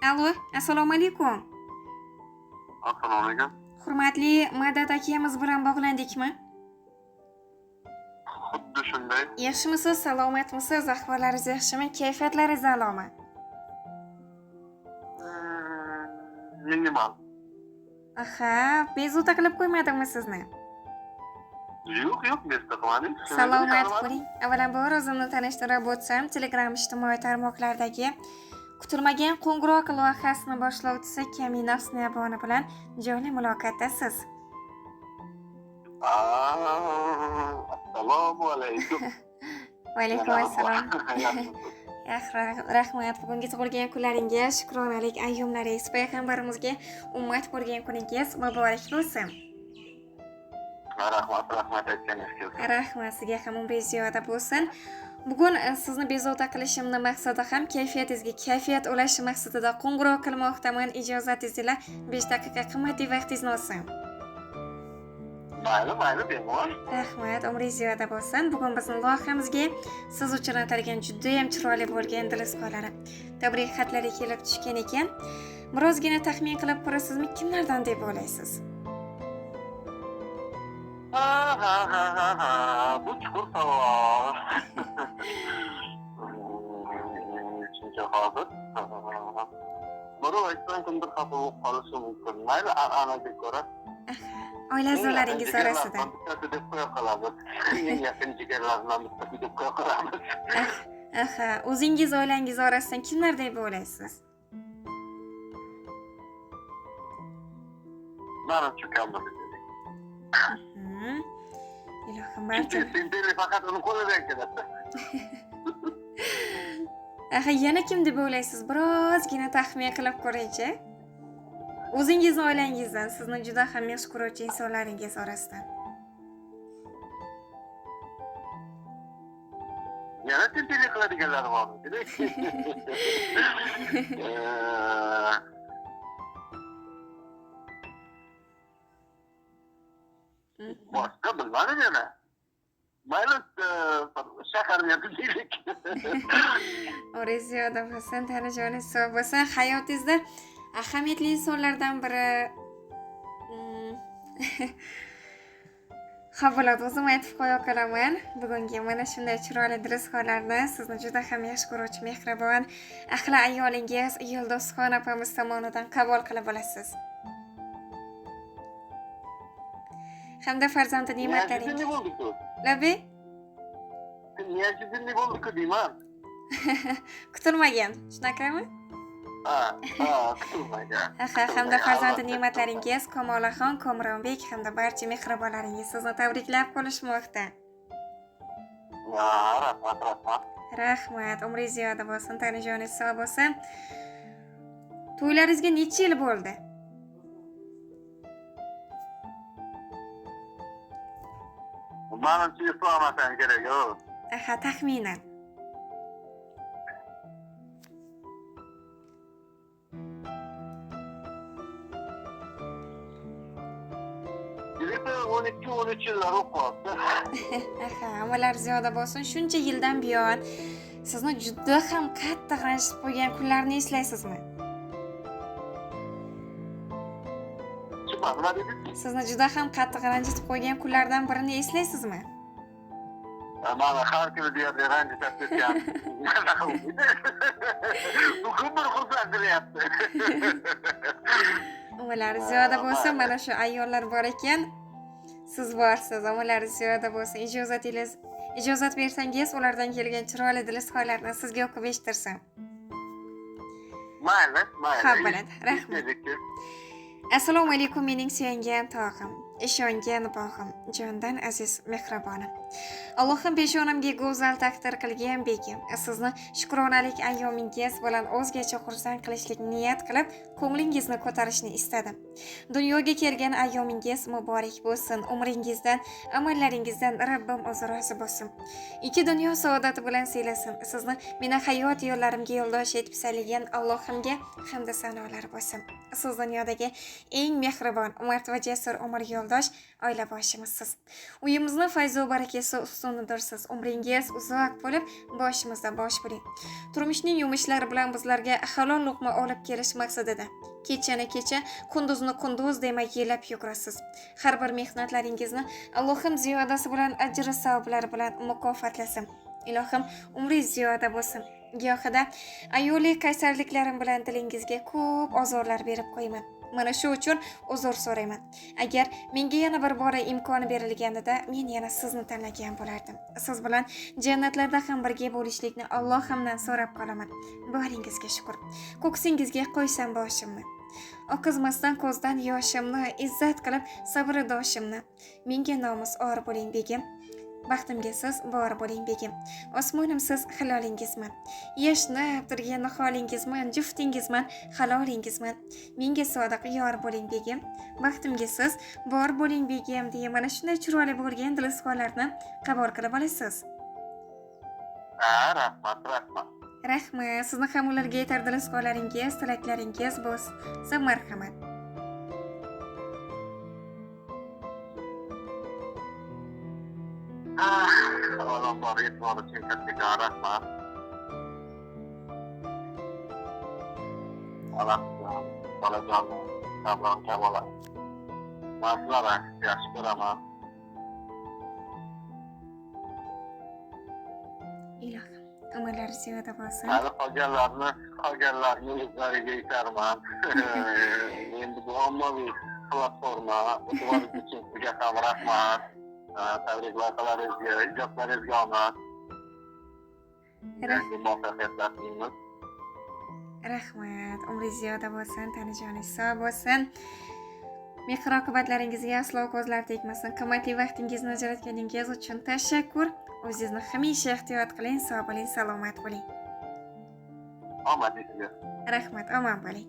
Alo, assalomu alaykum. Assalomu alaykum. Hurmatli Madad akamiz bilan bog'landikmi? Xuddi shunday. Yaxshimisiz, salomatmisiz, ahvollaringiz yaxshimi, kayfiyatlaringiz a'lomi? Minimal. Aha, bezovta qilib qo'ymadimmi sizni? Yo'q, yo'q, bezovta qilmadik. Salomat bo'ling. Avvalambor o'zimni tanishtirib o'tsam, Telegram ijtimoiy tarmoqlardagi kutilmagan qo'ng'iroq loyihasini boshlovchisi Kamina Husniyaboni bilan jonli muloqotdasiz. Assalomu alaykum. Va alaykum assalom. Rahmat. Bugungi tug'ilgan kunlaringiz, shukronalik ayyomlaringiz, payg'ambarimizga ummat bo'lgan kuningiz muborak bo'lsin. Rahmat, rahmat aytganingiz kelsin. Rahmat sizga ham, umringiz ziyoda bo'lsin. Bugun sizni bezovta qilishimni maqsadi ham kayfiyatingizga kayfiyat ulash maqsadida qo'ng'iroq qilmoqdaman. Ijozatingiz ila 5 daqiqa qimmatli vaqtingizni olsam. Mayli, mayli, bemalol. Rahmat, umringiz ziyoda bo'lsin. Bugun bizni loyihamizga siz uchun atalgan juda ham chiroyli bo'lgan dil izhorlari, tabrik xatlari kelib tushgan ekan. Birozgina taxmin qilib ko'rasizmi, kimlardan deb o'ylaysiz? Ha ha ha ha ha, bu chuqur savol. Chunki hozir birov aytsam kimdir xafa bo'lib qolishi mumkin. Mayli, an'anaga ko'ra. Oila a'zolaringiz orasida. Bittasi deb qo'ya qolamiz. Eng yaqin jigarlarimdan bittasi deb qo'ya qolamiz. Aha, o'zingiz oilangiz orasidan kimlar deb o'ylaysiz? Manimcha ukamdir. Ilohim barcha. Chunki faqat uni qo'lidan keladi. Aha, yana kim deb o'ylaysiz? Birozgina taxmin qilib ko'ringchi. O'zingizni oilangizdan, sizni juda ham yaxshi ko'ruvchi insonlaringiz orasidan. Yana tinchlik qiladiganlar bormi? Boshqa bilmadim yana. Mayli, shaharga deylik. O'ringiz ziyoda bo'lsin, tani joningiz sog' bo'lsin. Hayotingizda ahamiyatli insonlardan biri. Xo'p, bo'ladi, o'zim aytib qo'ya qolaman. Bugungi mana shunday chiroyli izhorlarni sizni juda ham yaxshi ko'ruvchi mehribon ahli ayolingiz Yulduzxon opamiz tomonidan qabul qilib olasiz. Hamda farzandi ne'matlaringiz. Nima bo'ldi-ku? Labi? Niyatli bo'ldi-ku deyman. Kutilmagan, shunaqami? Ha, ha, kutilmagan. Aha, hamda farzandi ne'matlaringiz Kamolaxon, Komronbek hamda barcha mehribonlaringiz sizni tabriklab qolishmoqda. Rahmat, rahmat. Rahmat, umringiz ziyoda bo'lsin, tani joningiz sog' bo'lsin. To'ylaringizga necha yil bo'ldi? Manimcha eslamasam kerak-ku. Aha, taxminan. Где-то 12-13 yillar o'tib qoldi. Aha, umrlar ziyoda bo'lsin. Shuncha yildan buyon sizni juda ham qattiq ranjitib qo'ygan kunlarni eslaysizmi? Nima dedingiz? Sizni juda ham qattiq ranjitib qo'ygan kunlardan birini eslaysizmi? Mana har kuni deyarli ranjitib ketgan. Bugun bir xursand qilyapti. Umrlar ziyoda bo'lsin, mana shu ayollar bor ekan. Siz borsiz, umrlar ziyoda bo'lsin. Ijozat bersangiz, ulardan kelgan chiroyli dil izhorlarni sizga o'qib eshittirsam. Mayli, mayli. Xo'p, bo'ladi. Rahmat. Assalomu alaykum mening suyangan tog'im, ishongan bog'im, jondan aziz mehribonim. Allohim peshonamga go'zal taqdir qilgan begim, sizni shukronalik ayyomingiz bilan o'zgacha xursand qilishlik niyat qilib, ko'nglingizni ko'tarishni istadim. Dunyoga kelgan ayyomingiz muborak bo'lsin, umringizdan, amallaringizdan Rabbim o'zi rozi bo'lsin. Ikki dunyo saodati bilan siylasin. Sizni meni hayot yo'llarimga yo'ldosh etib saylagan Allohimga hamd sanolar bo'lsin. Siz dunyodagi eng mehribon, mard va jasur umr yo'ldosh yo'ldosh, oila boshimizsiz. Uyimizni fayzu barakasi ustunidirsiz. Umringiz uzoq bo'lib, boshimizda bosh bo'ling. Turmushning yumushlari bilan bizlarga halol luqma olib kelish maqsadida kechani kecha, kunduzni kunduz demay yelab yugurasiz. Har bir mehnatlaringizni Allohim ziyodasi bilan ajri savoblari bilan mukofotlasin. Ilohim umringiz ziyoda bo'lsin. Gohida ayoli qaysarliklarim bilan dilingizga ko'p ozorlar berib qo'yman. Mana shu uchun uzr so'rayman. Agar menga yana bir bora imkon berilganida, men yana sizni tanlagan bo'lardim. Siz bilan jannatlarda ham birga bo'lishlikni Allohimdan so'rab qolaman. Boringizga shukur. Ko'ksingizga qo'ysam boshimni, oqizmasdan ko'zdan yoshimni, izzat qilib sabridoshimni. Menga nomus or bo'ling begim. Baxtimga siz bor bo'ling begim. Osmonim siz hilolingizman. Yashnab turgan niholingizman, juftingizman, halolingizman. Menga sodiq yor bo'ling begim. Baxtimga siz bor bo'ling begim deya mana shunday chiroyli bo'lgan dil izhorlarni qabul qilib olasiz. Ha, rahmat, rahmat. Rahmat. Sizni ham ularga yetar dil izhorlaringiz, tilaklaringiz bo'lsa, marhamat. Avvalambor e'tibor uchun kattakon rahmat. Alahjon, bolajonim, Davron Kamola. Man sizlarni yaxshi ko'raman. Ilohim, umrlari ziyoda bo'lsin. Hali qolganlarni o'zlariga aytarman. Endi bu ommaviy platforma, e'tiboringiz uchun sizga ham rahmat. Tabrik loyihalaringizga, ijodlaringizga omad. Yangi muvaffaqiyatlar tilaymiz. Rahmat. Umringiz ziyoda bo'lsin, tani joningiz sog' bo'lsin. Mehr oqibatlaringizga aslo ko'zlar tegmasin. Qimmatli vaqtingizni ajratganingiz uchun tashakkur. O'zingizni hamisha ehtiyot qiling, sog' bo'ling, salomat bo'ling. Omad sizga. Rahmat, omon bo'ling.